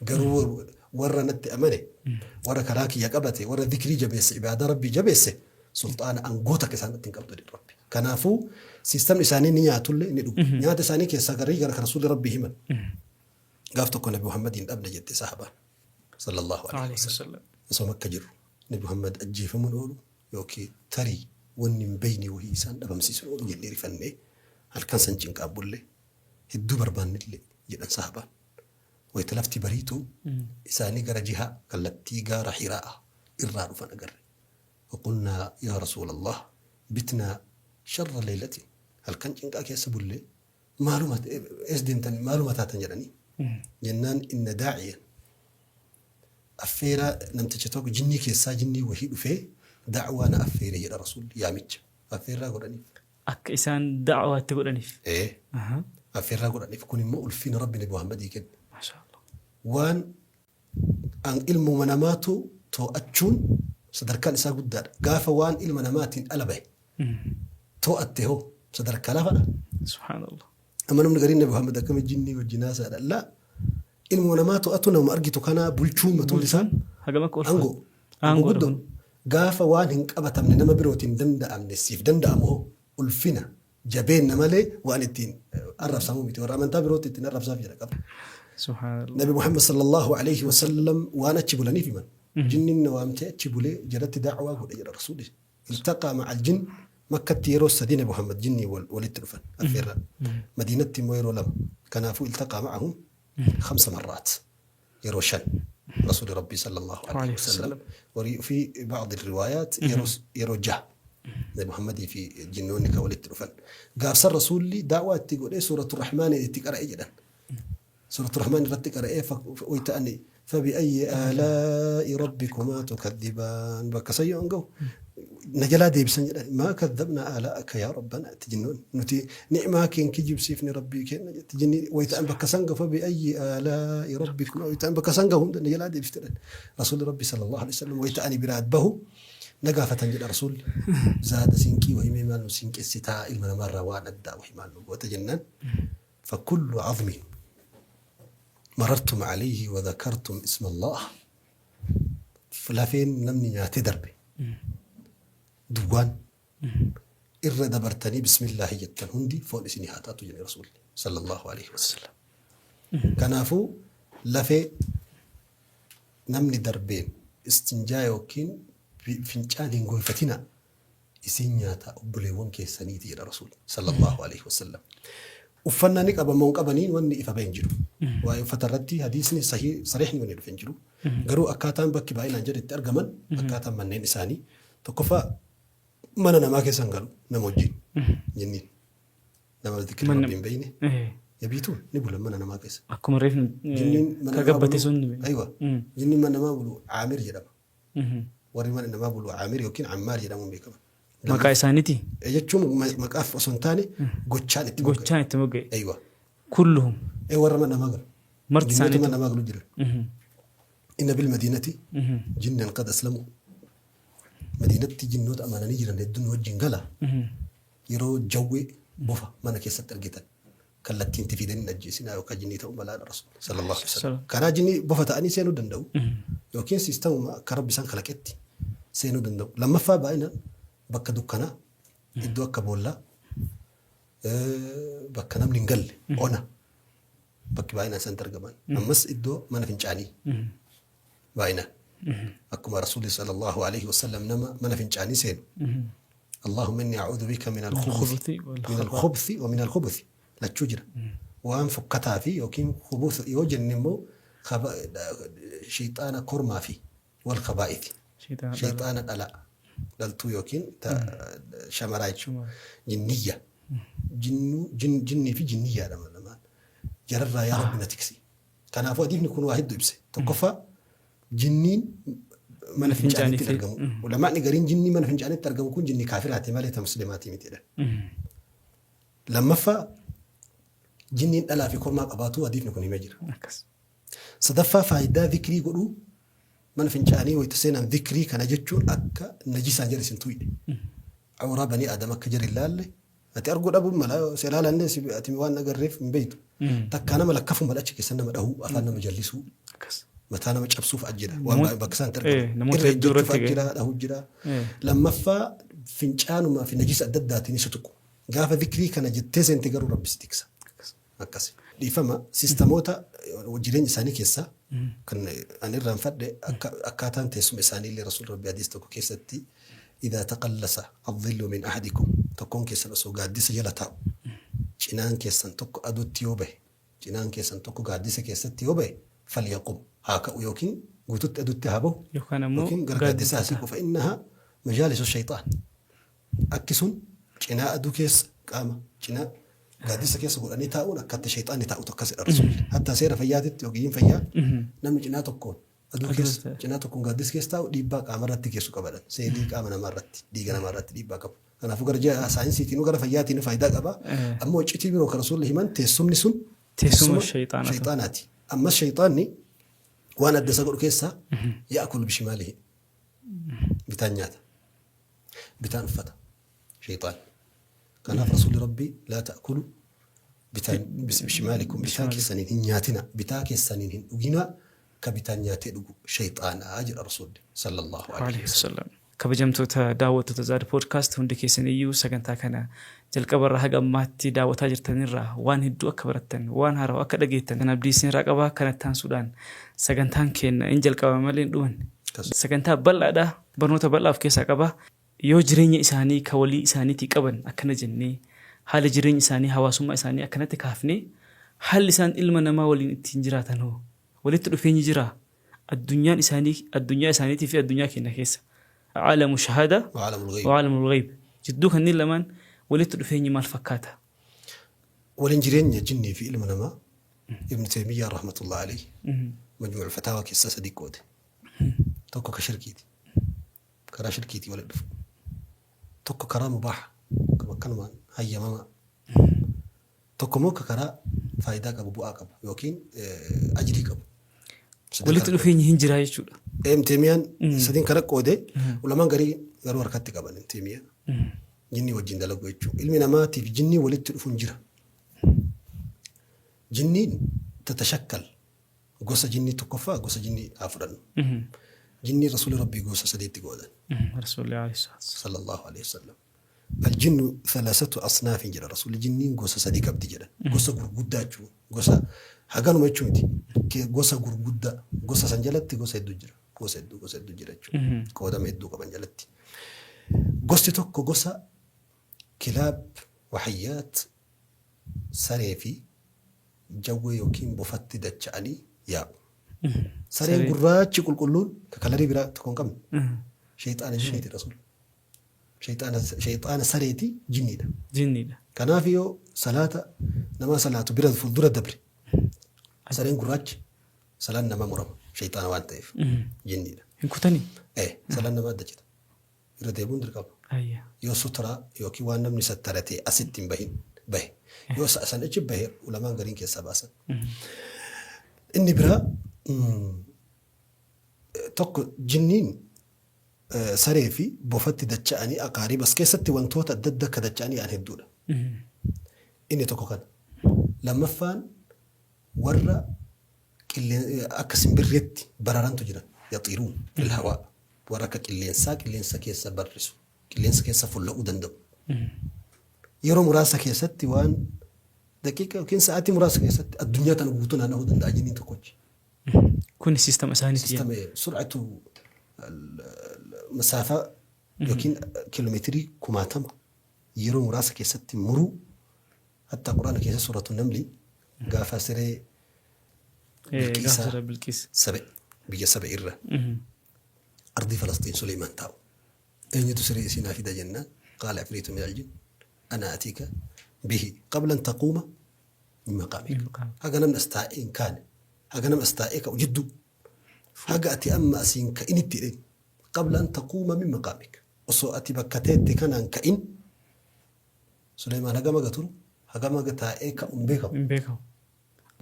Garuu warra natti amane, warra karaa kiyya qabate, warra dhikrii jabeesse, ibaadaa Rabbii jabeesse, sulxaana angoo takka isaan irratti hin qabdu jedhe Rabbi. Kanaafuu siistamni isaanii ni nyaatullee ni dhugu. Nyaata isaanii keessaa garii gara kan Rasuulli Rabbii himan. Gaaf tokko Nabi Muhammad hin dhabne jette sahabaan. Sallallahu alaihi wasallam. Osoo Makka jirru Nabi Muhammad ajjeefamuun oolu yookiin tarii wanni hin beeyne wahii isaan dhabamsiisuun oolu jennee rifannee halkan san cinqaan bulle hedduu barbaannillee jedhan sahabaan. Wayta lafti bariitu isaanii gara jiha kallattii gaara Hiraa'a irraa dhufan agarre. Faqulnaa yaa Rasuulallaah bitnaa sharra laylatin halkan cinqaa keessa bulle maaluma eessa deemtan maaluma taatan jedhanii jennaan inna daa'iyan affeeraa namticha tokko jinnii keessaa jinnii wahii dhufee da'waa na affeere jedha Rasuulli yaamicha affeerraa godhaniif. Akka isaan da'waa itti godhaniif. Ee. Affeerraa godhaniif. Kun immoo ulfina Rabbi Nabi Muhammadii kenne. Maashaa Allah. Waan an ilmuma namaatu too'achuun sadarkaan isaa guddaadha. Gaafa waan ilma namaatiin ala bahe too'atte hoo sadarkaa lafadha. Subhaanallah. Amma namni gariin Nabi Muhammad akkami jinnii wajjin haasaadha. Laa ilmuma namaa to'atu nama argitu kana bulchuun matuun isaa Hagam akka ulfaatu. aangoo. Aangoo Aangoodha guddoo. kun. Gaafa waan hin qabatamne nama birootiin danda'amne siif danda'amu hoo ulfina, jabeenna malee waan ittiin arrabsamuu miti. Warra amantaa birootti ittiin arrabsaaf jedha qaba. Subhaanallah. Nabi Muhammad sallallahu alaihi wasallam waan achi bulaniif himan. Jinniin na waamtee achi bulee jalatti da'waa godhe jedha Rasuulli. Iltaqaa ma'al jinn Makkatti yeroo sadii Nabi Muhammad jinnii walitti dhufan affeerraa. Madiinatti immoo yeroo lama. Kanaafuu iltaqaa ma'ahum khamsa marraat. Yeroo shan Rasuuli Rabbii sallallahu alaihi wasallam. Warii fi ba'd riwaayaat yeroo jaha. Nabi Muhammadii fi jinnoonni kan walitti dhufan. Gaafsan Rasuulli daawaa itti godhee Suuratu Rahmaanii itti qara'e jedhan. Suuratu Rahmaan irratti qara'ee wayta ani fabi'ayyi aalaa'i rabbikumaa tukadhibaan bakka san yoo gahu na jalaa deebisan jedhan, maa kadhabnaa aalaa'aka yaa rabbana itti jinnoonni, nuti ni'maa keen kijibsiifne rabbii keenna jetti jinni. Wayta an bakka san gahu fabi'ayyi aalaa'i rabbikumaa, wayta an bakka san gahu hunda na jalaa deebifte jedhan. Rasuulli rabbi sallallahu alaihi wasallam wayta ani biraat bahu na gaafatan jedha, Rasuulli zaada sinqii wahimee maal nu sinqessitaa, ilma namaarraa waan addaa wahi maal nu goota jennaan, fakullu azmin marartum alayhi wa dhakartum isma Allah, lafeen namni nyaatee darbe duwwaan irra dabartanii bismillaahi jettan hundi foon isinii haa taatu jedhe Rasuulli sallallahu alaihi wasallam. Kanaafuu lafee namni darbeen istinjaa yookiin fincaan hin goyfatina, isin nyaata obboleewwan keessaniiti jedha Rasuulli sallallahu alaihi wasallam. Uffannaa ni qaban moo hin qabaniin wanni ifa bahe hin jiru. Waa'ee uffata irratti hadiisni sahii sariihni wanni dhufe hin jiru. Garuu akkaataan bakki baay'inaan jedhe itti argaman, akkaataan manneen isaanii, tokkoffaa mana namaa keessa hin galu nama wajjin jinniin. Nama zikrii Rabbii hin beekne yabiituun ni bulan mana namaa keessa. Akkuma reefni Jinniin mana ka namaa gabbate bulu sun. Aywa, jinniin mana namaa bulu Aamir jedhama. Warri mana namaa bulu Aamir yookiin Ammaar jedhamuun beekama. Maqaa isaaniiti. Jechuun maqaaf osoo hin taane gochaan itti mogga'e. Gochaan itti mogga'e. Aywa. Kulluhum. Warra mana namaa galu. Marti Jinnoota isaaniitu. mana namaa galu jira. Inna bil madiinati jinnan qad aslamu. Madiinatti jinnoota amananii jiran hedduun wajjin gala. Yeroo jawwee bofa mana keessatti argitan kallattiin itti fidanii hin ajjeesinaa, yookaan jinnii ta'uu malaadha Rasuul sallallahu alaihi wasallam. Karaa jinnii bofa ta'anii seenuu danda'u yookiin siistamuma akka Rabbi isaan kalaqetti seenuu danda'u. Lammaffaa baay'inaan bakka dukkanaa, iddoo akka boollaa, bakka namni hin galle, ona bakki baay'inaan isaan argaman. Ammas iddoo mana fincaanii baay'inaan. Akkuma Rasuulli sallallahu alaihi wasallam nama mana fincaanii seenu, Allahumma inni a'uudhu bika min al-khubuthi min al-khubthi wa min al-khubuthi, lachuu jira. Waan fokkataa fi yookiin khubuth yoo jenne immoo shayxaana kormaa fi wal khabaa'ithi. Shayxaana dhalaa dhaltuu yookiin shamaraa jechuudha. Jinniyya. Jinnii fi jinniyyaadha lamaan. Jararraa yaa Rabbi na tiksi. Kanaafuu hadiifni kun waa hedduu ibse. Tokkoffaa jinniin mana fincaanitti hin argamu. Ulamaa'ni gariin jinnii mana fincaanitti argamu kun jinnii kaafiraati malee ta muslimaatii miti jedhan. Lammaffaa jinniin dhalaa fi kormaa qabaatu hadiifni kun himee jira. Sadaffaa faayidaa zikrii godhuu, mana fincaanii wayita seenan zikrii kana jechuun akka najisaan jala isin tuyne. Awraa banii Aadam akka jara hin laalle, ati arguu dhabuun mala, si ilaalanne ati waan agarreef hin beektu. Takkaa nama lakkafuu mala, achi keessa nama dhahuu, afaan nama jallisuu, mataa nama cabsuuf jira. Waan bakka isaan itti argaman. Namoota Irra hedduu ejjechuuf irratti ga'e. jira, dhahuu jira. Lammaffaa fincaanumaa fi najisa adda addaatiin isa tuqu. Gaafa zikrii kana jettee seente garuu Rabbi si tiksa. Akkasi. Dhiifama, siistamoota jireenya isaanii keessaa kan ani irraanfadhe akka akkaataan teessuma isaanii illee, Rasuulli Rabbi hadiis tokko keessatti, idaa taqallasa adh-dhillu min ahadikum, tokkoon keessan osoo gaaddisa jala taa'u cinaan keessan tokko aduutti yoo bahe, cinaan keessan tokko gaaddisa keessatti yoo bahe, falyaqum, haa ka'u yookiin guututti aduutti haa bahu yookaan ammoo yookiin gara gaaddisaa haa siqu, fa innahaa majaalisu shayxaan. Akki sun cinaa aduu keessa qaama cinaa gaaddisa keessa godhanii taa'uun akkatti shayxaanni taa'utu akkasidha Rasuulli. Hatta seera fayyaatitti ogeeyyiin fayyaa namni cinaa tokkoon aduu keessa cinaa tokkoon gaaddisa keessa taa'u dhiibbaa qaama irratti geessu qabadan. Seelii qaama namaa irratti, dhiiga namaa irratti dhiibbaa qabu. Kanaafuu gara saayinsiitiin, gara fayyaatiin faayidaa qaba. Ammoo iccitii biroo kan Rasuulli himan, teessumni sun teessuma shayxaanaa. Shayxaanaati. Ammas shayxaanni waan adda isa godhu keessaa ya'kulu bishimaalihi. Bitaan nyaata. Bitaan uffata. Shayxaan. Kanaaf Rasuulli Rabbii laa ta'kulu bitaan bishimaalikum, bitaa keessaniin hin nyaatina, bitaa keessaniin hin dhuginaa, ka bitaan nyaatee dhugu shayxaanaa jedha Rasuulli sallallahu alaihi wasallam. Kabajamtoota daawwattoota Zaad Podcast, hundi keessaniyyuu sagantaa kana jalqabarraa haga ammaatti daawwataa jirtanirraa waan hedduu akka barattan, waan haarawaa akka dhageettan kan abdii isinirraa qabaa. Kanatti aansuudhaan sagantaan keenya in jalqabama malee hin dhumanne. Sagantaa bal'aadha, barnoota bal'aa of keessaa qaba. Yoo jireenya isaanii ka walii isaaniitii qaban akkana jennee, haala jireenya isaanii, hawaasummaa isaanii akkanatti kaafnee, haalli isaan ilma namaa waliin ittiin jiraatan hoo? Walitti dhufeenyi jiraa? Addunyaan isaanii, addunyaa isaaniitii fi addunyaa keenya keessa. Caalamu shahaadaa Wa'aalamul ghayb. wa'aalamul ghayb. Jidduu kanneen lamaan walitti dhufeenyi maal fakkaata? Waliin jireenya jinnii fi ilma namaa Ibn Taymiyyaan rahmatullahi alayhi Majmuu'ul Fataawaa keessaa sadii qoode. Tokko ka shirkiiti. Karaa shirkiitii walitti dhufu. Tokko karaa mubaaha akkanumaan hayyamamaa. Tokko immoo ka karaa faayidaa qabu, bu'aa qabu yookiin ajrii qabu. Sadan Walitti kana qoode. dhufeenyi hin jiraa jechuudha. Ibn Taymiyyaan sadiin kana qoode. Ulamaan garii garuu harkatti qaban Ibn Taymiyyaan. Jinnii wajjin dalagu jechuudha. Ilmi namaatiif jinnii walitti dhufuun jira. Jinniin tatashakkal gosa jinnii tokkoffaa gosa jinnii haa fudhannu. Jinnii Rasuulli Rabbii gosa sadiitti qoodan. Rasuulli alayhi salaatu wassalaam. Sallallahu alayhi wasallam. Aljinnu thalathatu asnaafin jedha Rasuulli, jinniin gosa sadii qabdi jedha. Gosa gurguddaa jechuudha. Gosa haganuma jechuu miti. Gosa gurguddaa gosa san jalatti gosa hedduu jira. Gosa hedduu gosa hedduu jira jechuudha. Qoodama hedduu qaban jalatti. Gosti tokko gosa kilaab wahayyaat, saree fi jawwee yookiin bofatti dacha'anii yaa'u. Sareen Saree. gurraachi qulqulluun ka kalarii biraa tokko hin qabne sheyxaana jinniiti Rasuul. Sheyxaana sheyxaana sareeti jinniidha. Jinniidha. Kanaaf yoo salaata nama salaatu bira fuuldura dabre sareen gurraachi salaan nama murama sheyxaana waan ta'eef jinniidha. Hin kutanii? Eh, salaan nama adda cita. Irra deebi'uun dirqama. Yoo sutraa yookiin waan namni sattaratee asitti hin bahin bahe. Yoo san achi bahe ulamaan gariin keessaa baasan. Inni biraa tokko jinniin saree fi bofatti dacha'anii aqaariib as keessatti wantoota adda adda akka dacha'anii yaa'an hedduudha. Inni tokko kana. Lammaffaan warra akka simbirreetti bararantu jira. Yaxiiruun fil hawaa. Warra akka qilleensaa qilleensa keessa barrisu. Qilleensa keessa fulla'uu danda'u. Yeroo muraasa keessatti waan daqiiqa yookiin sa'aatii muraasa keessatti addunyaa tana guutuu naanna'uu danda'a jinniin tokkochi. Kuni siistama isaaniiti. Siistama sur'atu masaafaa yookiin kiiloomeetirii kumaatama yeroo muraasa keessatti muruu, hatta Quraana keessa suuratu Namli gaafa siree Bilqiisaa Gaafa Bilqiis. Sabe biyya Sabe irra ardii Falastiin Suleymaan taa'u. Eenyutu siree isii naa fida jennaan, qaala ifriitu min aljin ana atiika bihi qabla an taquuma min maqaamika. Min maqaamika. Haga namni as taa'ee hin kaane, haga namni as taa'ee ka'u jidduu, haga ati amma asiin ka'initti jedheen, qabla an taquuma min maqaamika. Osoo ati bakka teette kanaan ka'in Suleymaan hagam haga turu, hagam haga taa'ee ka'u hin beekamu. Hin beekamu.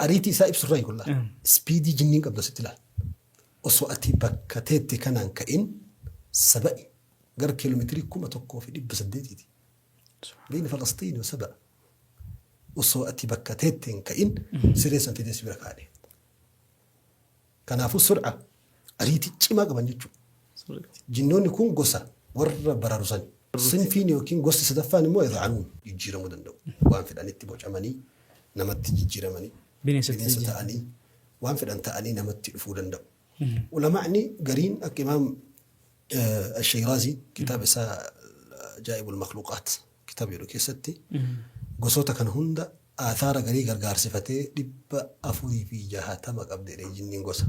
Ariitii isaa ibsu irraa hiikullaa. Ispiidii jinniin qabdu asitti ilaali. Osoo ati bakka teette kanaan ka'in Saba'i gara kiiloomeetirii 1800ti. Beeyna Falastiin wa Saba. Osoo ati bakka teette hin ka'in siree san fidee si bira kaa'e. Kanaafuu sur'a ariitii cimaa qaban jechuudha. Jinnoonni kun gosa warra bararu sani. Sinfiin yookiin gosti sadaffaan immoo yad'anuun jijjiiramuu danda'u. Waan fedhanitti bocamanii namatti jijjiiramanii Bineensatti bineensa jijjiiramu. ta'anii waan fedhan ta'anii namatti dhufuu danda'u. Ulama'ni gariin akka Imaam Ash-Shayraazii kitaaba isaa Ajaa'ibul Makhluuqaat kitaaba jedhu keessatti gosoota kana hunda aathaara garii gargaarsifatee 460 qabdi jedhee jinniin gosa.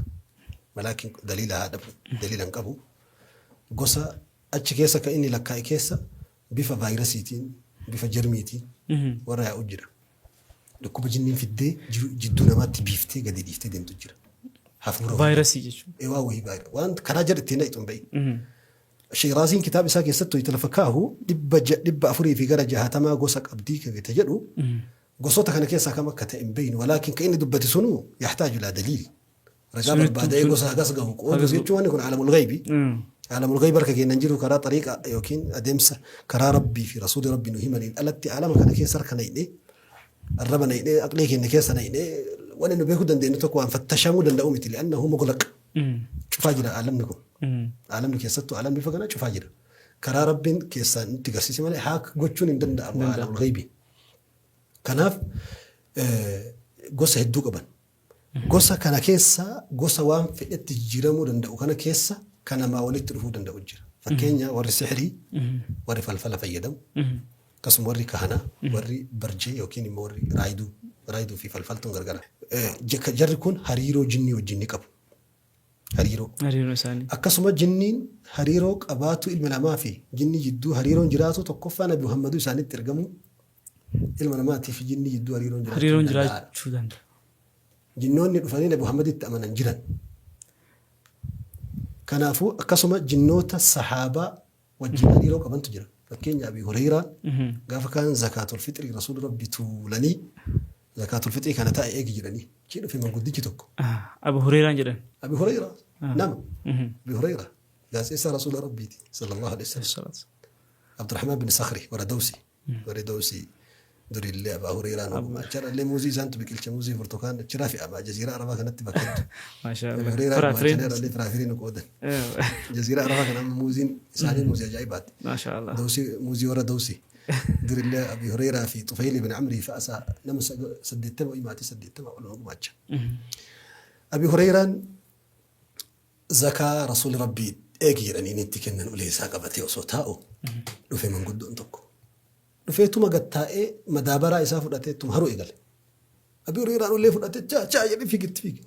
Walaakin daliila haa dhabu, daliila hin qabu. Gosa achi keessa kan inni lakkaa'e keessa bifa vaayirasiitiin, bifa jarmiitiin warra yaa'u jira. Dhukkuba jinniin fiddee jiru jidduu namaatti biiftee gadi dhiiftee deemtu jira. Hafuura wayii. Vaayirasii jechuudha. Ee, waa wayii vaayira. Waan karaa jara ittiin dhaqxu hin beeku. Shiiraaziin kitaaba isaa keessatti wayita lafa kaahu 400 fi gara jahatama gosa qabdii kan jedhu, gosoota kana keessaa kam akka ta'e hin beeknu. Walaakin kan inni dubbate sunuu yaxtaaju ilaa daliil. Ragaa barbaadee gosa hagas gahu qoodu Hagas gahu. Jechuun wanni kun aalamul ghaybi. Aalamul ghaybi harka keenya hin jiru, karaa xariiqa yookiin adeemsa karaa Rabbii fi Rasuulli Rabbi nu himaniin alatti aalama kana keessa harka naqnee, arraba naqnee, aqlii keenya keessa naqnee wanni nu beekuu dandeenyu tokko waan fattashamuu danda'u miti, li'annahu mughlaq. Cufaa jira aalamni kun. Aalamni keessattuu aalamni bifa kanaa cufaa jira. Karaa Rabbiin keessaan nutti garsiise malee haak gochuun hin danda'amu aalamul ghaybi. Kanaaf gosa hedduu qaban. Gosa kana keessa gosa waan fedhetti jijjiiramuu danda'u kana keessa kan namaa walitti dhufuu danda'u jira. Fakkeenya warri sihrii, warri falfala fayyadamu, akkasuma warri kahanaa, warri barjee yookiin immoo warri raayiduu, raayiduu fi falfaltuun gargara. Jarri kun hariiroo jinnii wajjin ni qabu. Hariiroo. Hariiroo isaanii. Akkasuma jinniin hariiroo qabaatu ilma namaa fi jinni jidduu hariiroon jiraatu tokkoffaa Nabi Muhammaduu isaanitti ergamu ilma namaatii fi jinni jidduu hariiroon jiraachuu Hariiroon danda'aadha. jiraachuu danda'a. Jinnoonni dhufanii Nabi Muhammaditti amanan jiran. Kanaafuu akkasuma jinnoota sahaabaa wajjin hariiroo qabantu jira. Fakkeenya Abi Hureyraan gaafa kaan zakaatul fixrii rasuula rabbi tuulanii zakaatul fixrii kana taa'e eegi jedhanii achi dhufe manguddichi tokko. Abu Hureyraan jedhan. Abi Hureyraa nama Abi Hureyraa gaazexeessaa rasuula rabbiiti sallallahu alaihi wasallam. Abdurrahmaan bin Sakhri warra Dawsi warri Dawsi durillee Abaa Hureyraan ogummaa acharallee muuzii isaantu biqilche muuzii burtukaan achiraa fe'ama jaziiraa Arabaa kanatti bakka hedduu. Maashaa Abi Allah. Hureyraan Firaafireen. gumaachanirrallee firaafirii nu qoodan. Jaziiraa Arabaa kana amma muuziin isaanii muuzii ajaa'ibaati. Maashaa Allah. Dawsi muuzii warra Dawsi durillee Abi Hureyraa fi Xufayli bin Amrii fa'a isaa nama 80 maatii 80 ol nu gumaacha. Abi Hureyraan zakaa rasuulli rabbii eegi jedhanii inni itti kennan ulee isaa qabatee osoo taa'u dhufe manguddoon tokko. Dhufeetuma gad taa'ee madaabaraa isaa fudhatee ittuma haruu eegale. Abi Hureyraan ulee fudhatee chaa chaa jedhee fiigitti fiige.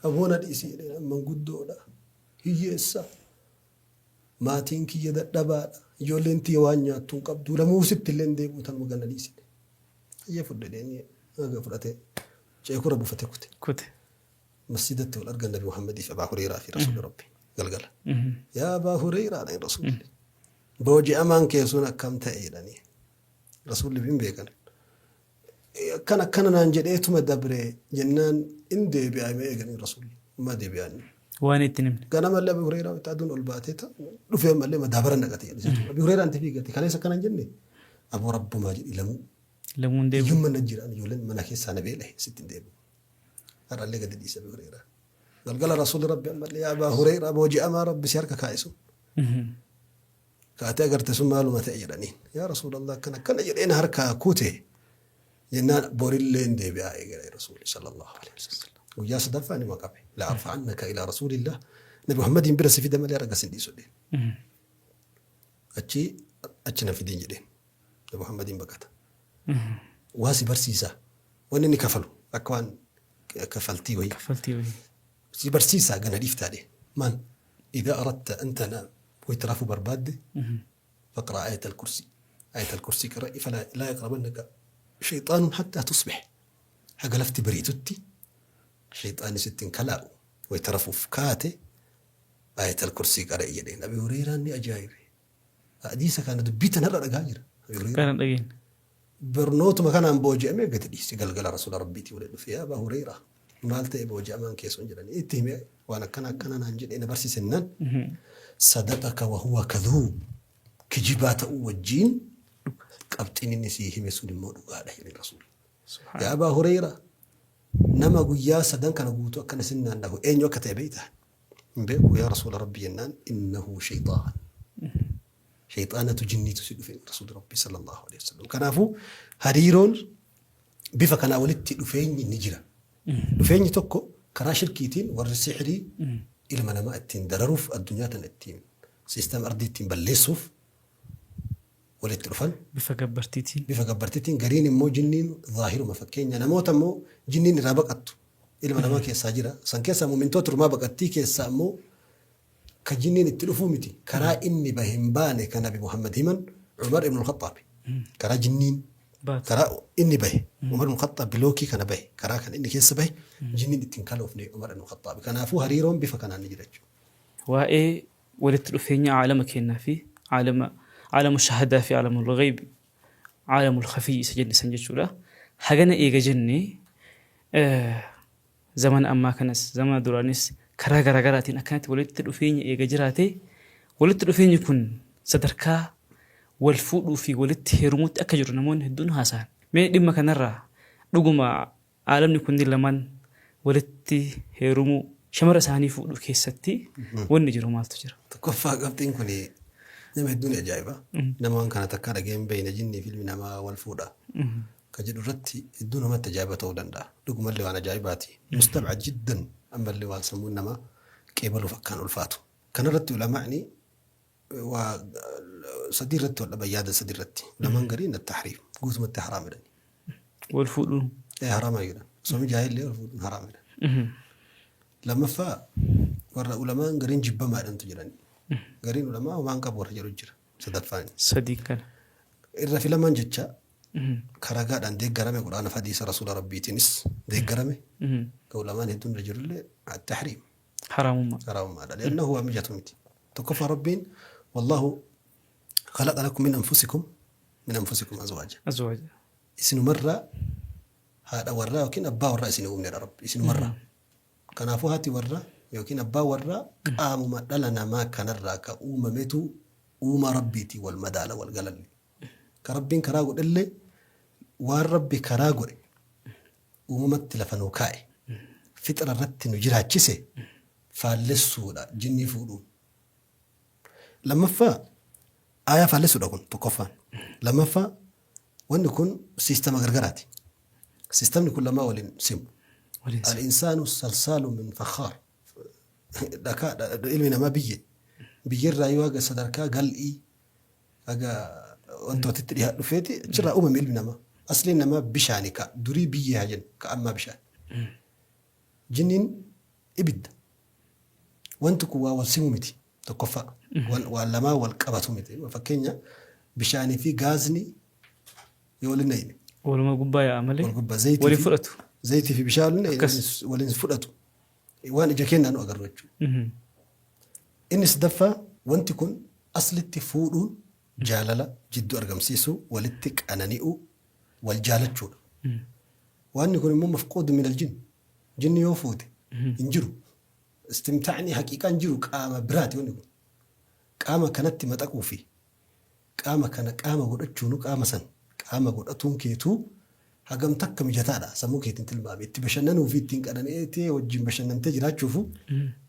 Aboona dhiisi jedhee manguddoodha. Hiyyeessa. Maatiin kiyya dadhabaadha. Ijoolleen tiyya waan nyaattu hin qabdu. Lamuu sitti illee hin deebi'u tanuma ganna dhiisi. Hayyee fudhe jedhee haga fudhatee ceekura buufate kute. Kute. Masjidatti wal argan Nabi Muhammadii fi Abaa Hureyraa fi Rasuulli Rabbi galgala. Yaa Abaa Hureyraa dha Rasuulli. Booji'amaan kee sun akkam ta'e jedhanii. Rasuulli hin beekan. Akkana akkana naan jedheetuma dabre jennaan in deebi'a himee eeganii Rasuulli. Ammaa deebi'aan. Waan itti himne. Ganamallee Abii Hureyraa itti aduun ol baatee ta dhufee ammallee madaabara naqate jedhe. Abii Hureyraa itti fiigate kaleessa akkana hin jenne. Aboo Rabbumaa jedhi lamuu. Lamuun deebi'u. Hiyyumman na jira ani ijoolleen mana keessaa na beela'e sitti hin deebi'u. Har'allee gadi dhiise Abii Hureyraa. Galgala Rasuulli Rabbi ammallee yaa Abaa Hureyraa booji'amaa Rabbi si harka kaa'e sun. Kaatee agarte sun maaluma ta'e jedhaniin. Yaa Rasuulallah akkana akkana jedhee na harkaa kute jennaan borillee hin deebi'aa eegale Rasuulli sallallahu alaihi wasallam. Guyyaa sadaffaa nima qabe. La arfa'annaka ilaa Rasuulillah. Nabi Muhammadiin bira si fida malee har'a gas hin dhiisu jedheen. Achi achi na fidin jedheen. Nabi Muhammadiin baqata. Waa si barsiisa. Wanni inni kafalu akka waan kafaltii wayii. Kaffaltii wayii. Si barsiisa gana dhiiftaa dhee. Maal? Idaa aradta an tanaam wayta rafuu barbaadde faqra ayat al-kursi. Ayat al-kursi qara'i fala laa yaqrabannaka shayxaanun hattaa tusbih. Haga lafti bariitutti shayxaanni sitti hin kalaa'u. Wayta rafuuf kaate ayat al-kursii qara'i jedheen. Abi Hurayraan ni ajaa'ibe. Hadiisa kana dubbii tan har'a dhagaa jira. Abi Hurayraan. Kana dhageen. Barnootuma kanaan booji'amee gadi dhiise galgala rasuula rabbiitii waliin dhufe yaa Abaa Hureyraa maal ta'e booji'amaan kee sun jedhanii itti hime waan akkana akkana naan jedhee na barsiisennaan sadaqaka wa huwa kadhuub kijibaa ta'uu wajjiin qabxiin inni sii hime sun immoo dhugaadha jedhe rasuulli. Yaa Abaa Hureyraa nama guyyaa sadan kana guutuu akkana sin naannahu eenyu akka ta'e beektaa? Hin beeku yaa rasuula rabbi jennaan innahu shayxaan. Shayxaanatu jinniitu si dhufe rasuulli rabbi sallallahu alaihi wasallam. Kanaafuu hariiroon bifa kanaa walitti dhufeenyi ni jira. Dhufeenyi tokko karaa shirkiitiin warri sihrii ilma namaa ittiin dararuuf addunyaa tana ittiin siistama ardii ittiin balleessuuf walitti dhufan. Bifa gabbartiitiin. Bifa gabbartiitiin gariin immoo jinniin zaahiruma fakkeenya namoota immoo jinniin irraa baqattu ilma namaa keessaa jira. San keessaa mu'mintoota irraa baqattii keessaa immoo ka jinniin itti dhufuu miti karaa inni bahe hin baane ka nabi Muhammad himan Umar ibn al-Khaxxaab karaa jinniin Baate. karaa inni bahe Umar ibn al-Khaxxaab bilookii kana bahe karaa kan inni keessa bahe jinniin ittiin kaloofne Umar ibn al-Khaxxaab kanaafuu hariiroon bifa kanaan ni jira jechuudha. Waa'ee walitti dhufeenya aalama keenyaa fi aalama aalamu shahadaa fi aalamul ghayb aalamul khafii isa jenne san jechuudha. Hagana eega jenne Zamana ammaa kanas zamana duraanis karaa garaagaraatiin akkanatti walitti dhufeenya eega jiraatee walitti dhufeenyi kun sadarkaa wal fuudhuu fi walitti heerumuutti akka jiru namoonni hedduun haasa'an. Mee dhimma kanarraa dhuguma aalamni kunniin lamaan walitti heerumuu shamara isaanii fuudhuu keessatti wanni jiru maaltu jira? Tokkoffaa qabxiin kun nama hedduu ni ajaa'iba. Nama waan kana takkaa dhaga'ee hin beekne jinnii fi ilmi namaa wal fuudha. Ka jedhu irratti hedduu namatti ajaa'iba ta'uu danda'a. Dhugumallee waan ajaa'ibaati. Mustab'ad jiddan ammallee waan sammuun namaa qeebaluuf akkaan ulfaatu. Kanarratti ulamaa'ni waa sadii irratti wal dhaban yaada sadii irratti. Ulamaan gariin at-tahriim guutumatti haraam jedhani. Wal fuudhuun. Ee haraama jedhan. Osoo mijaa'ee illee wal fuudhuun haraam jedhan. Lammaffaa Warra ulamaan gariin jibbamaadhantu jiran. Gariin ulamaa homaan qabu warra jedhu jira. Sadaffaan. Sadii kana. Irra filamaan jecha karagaadhaan deeggarame, Qur'aana fi hadiisa Rasuula Rabbiitiinis deeggarame. Ka ulamaan hedduun irra jirullee tahriim. Haraamummaa. Haraamummaadha. Li'annahu waa mijatu miti. Tokkoffaa, Rabbiin "Wallaahu khalaqa lakum min anfusikum azwaaja." Azwaaja. Isinumarraa haadha warraa yookiin abbaa warraa isin uumnedha Rabbi isinumarraa. Kanaafuu haati warraa yookiin abbaa warraa qaamuma dhala namaa kanarraa ka uumametu uumaa Rabbiitii wal madaala, wal galalli. Ka Rabbiin karaa godhellee, waan Rabbi karaa godhe, uumamatti lafa nuu kaa'e, fixra irratti nu jiraachise faallessuudha jinnii fuudhuun. Lammaffaa, aayaa faallessuudha kun tokkoffaan. Lammaffaa, wanni kun siistama gargaraati. Siistamni kun lamaa waliin simu. Waliin simu. الإنسان صلصال من فخار. Dhakaa, ilmi namaa biyye. Biyyerraa yoo haga sadarkaa gal'ii haga wantootitti dhiyaa dhufeeti achirraa uumame ilmi namaa. Asliin namaa bishaani, ka durii biyyee haa jennu, ka ammaa bishaan. Jinniin ibidda. Wanti kun waa wal simu miti tokkoffaa. Waan lamaa wal qabatu miti. Fakkeenya, bishaanii fi gaazni yoo waliin naqne Waluma gubbaa yaa'a malee. Wal gubbaa zayitii Waliin fi fudhatu. Zayitii fi bishaan Akkas. waliin fudhatu. Waan ija keenyaan nu agarru jechuudha. Inni sadaffaa, wanti kun aslitti fuudhuun jaalala jidduu argamsiisuu, walitti qanani'uu, wal jaalachuudha. Wanni kun immoo مفقود من الجن. Jinni yoo fuute hin jiru. Istimtaacni haqiiqaan jiru qaama biraati wanni kun. Qaama kanatti maxaquu fi qaama kana qaama godhachuunu, qaama san qaama godhatuun keetuu hagam takka mijataadha sammuu keetiin tilmaame. Itti bashannanuu fi ittiin qanani'eetee wajjin bashannantee jiraachuufu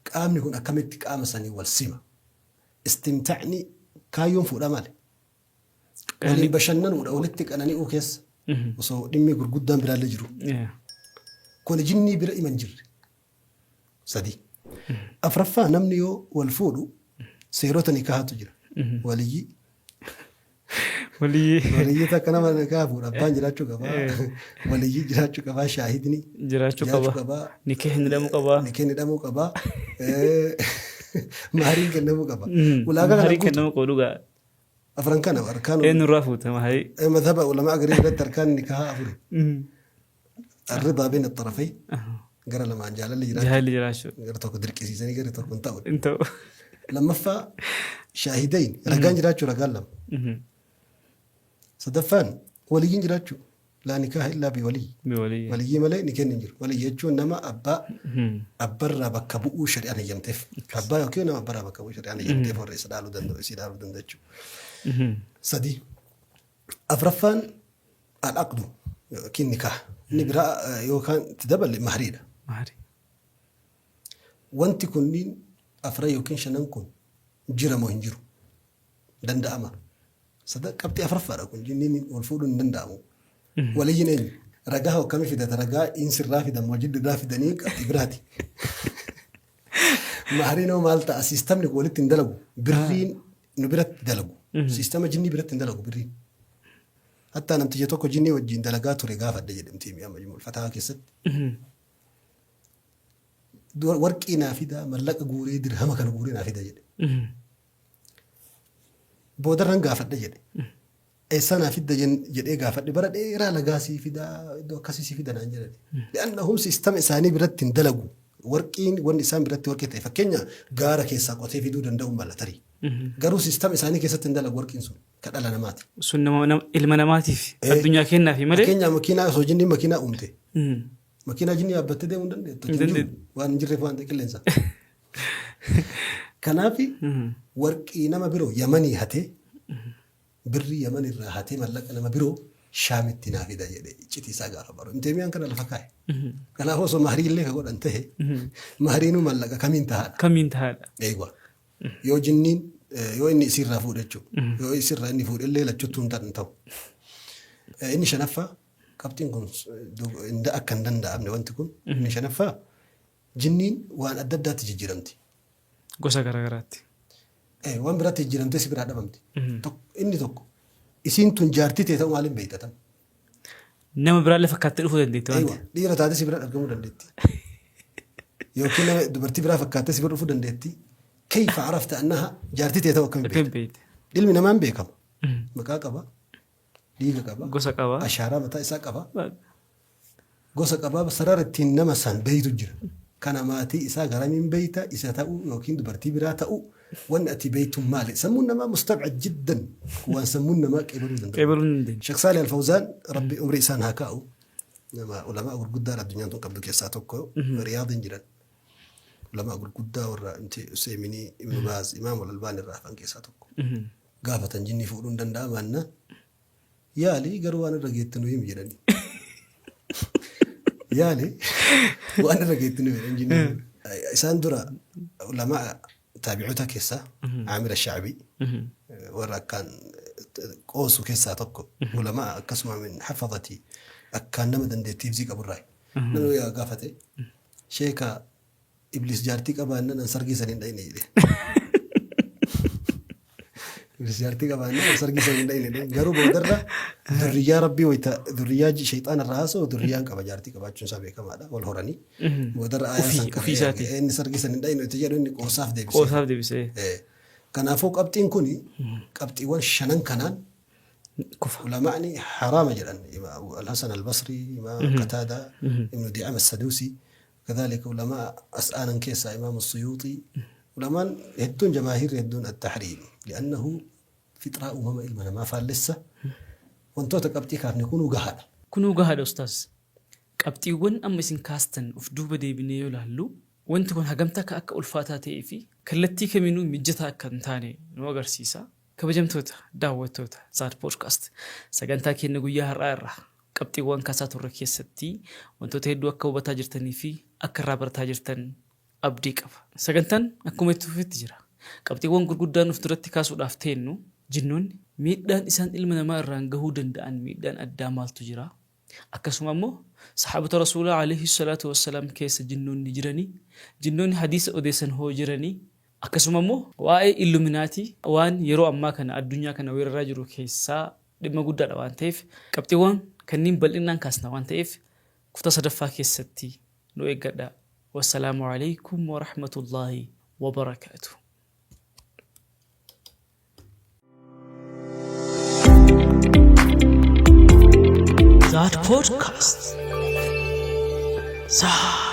qaamni kun akkamitti qaama sanii wal sima? Istimtaacni kaayyoon fuudhaa maali? Waliin bashannanuudha, walitti qanani'uu keessa. Osoo dhimmi gurguddaan biraallee jiru. Kun jinnii bira ima hin jirre. Sadi. Afraffaa, namni yoo wal fuudhu seerota nikaahatu jira. Waliyyii. Walii. Waliyyii takka nama nikaha fuudha. Abbaan jiraachuu qabaa. Waliyyii jiraachuu qabaa. Shaahidni jiraachuu jiraachuu qaba. qabaa. Nikahni hidhamuu qaba. Nikahni hidhamuu qabaa. Mahariin kennamuu qaba. Ulaagaa kana Maharii guutu. kennamuu qabu dhugaa. Afran kana arkaan. Eenyurraa fuute maharii? Madhaba ulamaa garii biratti arkaan nikahaa afuri. الرضا بين الطرفين, gara lamaan jaalalli jiraachuu. Jaalalli jiraachuu. Gara tokko dirqisiisanii gara tokko hin ta'u. Hin ta'u. Lammaffaa, شاهدين, ragaan jiraachuu, ragaan lama. Sadaffaan, waliyyiin jiraachuu. لا نكاح إلا بولي. Walii. Waliyyii malee ni kenni hin jiru. Waliyyi jechuun nama abbaa abbarraa bakka bu'uu shari'aan eeyyamteef. Abbaa yookiin nama abbarraa bakka bu'uu shari'aan eeyyamteef, warra isa dhaaluu danda'u, isii dhaaluu danda'u jechuudha. Sadi. Afraffaan, العقد yookiin nikaah. Inni biraa yookaan itti daballe mahriidha. Maharii. Wanti kunniin afran yookiin shanan kun jira moo hin jiru? Danda'ama. Qabxii afraffaadha kun, jinniin wal fuudhuun hin danda'amu. Waliyyiin eenyu? Ragaa akkamii fidata? Ragaa insirraa fidan moo jiddurraa fidanii? Qabxii biraati. Mahariin hoo maal ta'a? Siistamni kun walitti hin dalagu. Birriin nu biratti dalagu. Siistama jinnii biratti hin dalagu birriin. Hattaa namticha tokko jinnii wajjin dalagaa ture gaafadhe jedhamti amma Majmuul Fataa keessatti. Warqii naa fidaa, mallaqa guuree, dirhama kana guuree naa fida jedhe. Boodarran gaafadhe jedhe. Eessaa naa fidda jedhee gaafadhe, bara dheeraa lagaa sii fidaa, iddoo akkasii sii fida naan jedhan. لأنهم siistama isaanii biratti hin dalagu. Warqiin wanni isaan biratti warqii ta'e, fakkeenya, gaara keessaa qotee fiduu danda'u mala tarii. Garuu siistama isaanii keessatti hin dalagu warqiin sun ka dhala namaati. Sun nama ilma namaatiif addunyaa kennaafi malee. Fakkeenya, makiinaa, osoo jinniin makiinaa uumte. Makiinaa jinnii yaabbattee deemuu hin dandeettu. Hin dandeettu. Waan hin jirreef, waan ta'e qilleensa. Kanaaf warqii nama biroo Yamanii hatee, birrii Yaman irraa hatee, mallaqa nama biroo Shaamitti naa fida jedhee iccitii isaa gaafa baru. Inteemiyaan kana lafa kaa'e. Kanaaf osoo maharii illee ka godhan ta'e, mahariinuu mallaqa kamiin tahaadha? Kamiin tahaadha? Eegwa. Yoo jinniin yoo inni isiirraa fuudhe jechuudha. Yoo isiirraa inni fuudhe illee lachuttuu hin ta'u. Inni shanaffaa, qabxiin kun akka hin danda'amne, wanti kun inni shanaffaa, jinniin waan adda addaatti jijjiiramti. Gosa garaagaraatti. Waan biraatti jijjiiramtee si biraa dhabamti. Inni tokko, isiin tun jaartii ta'e ta'uu maaliin beekta tam? Nama biraallee fakkaattee dhufuu dandeetti waan Eewa, dhiira taate si bira argamuu dandeetti. Yookiin nama dubartii biraa fakkaattee si bira dhufuu dandeetti. Kayfa arafta annaha jaartii tee ta'uu akkamiin Akkamiin beekta? beekte? Ilmi namaa hin beekamu. Maqaa qaba. Dhiiga qaba. Gosa qaba. Ashaaraa mataa isaa qaba. Gosa qabaa sarara ittiin nama san beeytu jira. Kana maatii isaa garamiin beeyta isa ta'uu yookiin dubartii biraa ta'uu wanni ati beeytu maali? Sammuun namaa mustabcid jiddan waan sammuun namaa qeebaluu danda'u. Qeebaluu hin dandeenye. Sheekh Saalih Al-Fawzaan Rabbi umrii isaan haa kaa'u. Nama ulamaa gurguddaa addunyaan tun qabdu keessaa tokko Riyaadiin jiran. Ulamaa gurguddaa warra inti Useyminii, Ibnu Baaz, Imaam Al-Albaani irraa hafan keessaa tokko. Gaafatan jinnii fuudhuun danda'amaanna yaali garuu waan irra geette nu himi jedhanii. Yaali waan irra geette nu himi jedhan jinnii. Isaan dura ulamaa taabi'oota keessaa Aamir Ashaabii warra akkaan qoosu keessaa tokko ulamaa akkasuma min hafadhati akkaan nama dandeettii hifzii qaburraa. Namni yaa gaafate sheeka Ibliis jaartii qabaannan an sargii san hin dhayne jedhe. Ibliis jaartii qabaannan an sargii san hin dhayne jedhe. Garuu boodarra dhurriyyaa rabbii wayita dhurriyyaa shayxaana irraa haasa'u dhurriyyaan qaba jaartii qabaachuun isaa beekamaadha wal horanii. Boodarra aayaa san Ofii isaatii. inni sargii san hin dhayne itti jedhu inni qoosaaf deebise. Qoosaaf deebisee. Kanaafuu qabxiin kun qabxiiwwan shanan kanaan Kufa. Ulamaani haraama jedhan Al-Hasan Al-Basri, Imaam Qataada, Ibnu Di'am As-Sadusi, kadhalika ulamaa as aanan keessaa Imaam As-Suyuuxii, ulamaan hedduun jamaahiirri hedduun at-tahriim li'annahu fixraa uumama ilma namaa faallessa. Wantoota qabxii kaafne kunuu gahaadha. Kunuu gahaadha ustaaz. Qabxiiwwan amma isin kaastan of duuba deebinee yoo ilaallu wanti kun hagam takka akka ulfaataa ta'ee fi kallattii kamiinuu mijjataa akka hin taane nu agarsiisa. Kabajamtoota daawwattoota Zaad Podcast sagantaa keenya guyyaa har'aa irraa qabxiiwwan kaasaa turre keessatti wantoota hedduu akka hubataa jirtanii fi akka irraa barataa jirtan abdii qaba. Sagantaan akkuma itti fufetti jira. Qabxiiwwan gurguddaan of duratti kaasuudhaaf teennu jinnoonni miidhaan isaan ilma namaa irraan gahuu danda'an miidhaan addaa maaltu jira? Akkasuma ammoo sahaabota Rasuulaa alayhi salaatu wassalaam keessa jinnoonni jiranii? Jinnoonni hadiisa odeessan hoo jiranii? Akkasuma immoo waa'ee Illuminaatii waan yeroo ammaa kana addunyaa kana weeraraa jiru keessaa dhimma guddaadha waan ta'eef qabxiiwwan kanniin bal'innaan kaasna waan ta'eef kutaa sadaffaa keessatti nu eeggadhaa. Wassalaamu aleykum warahmatullaahi wabarakaatuh. Zaad Podcast. Zaad.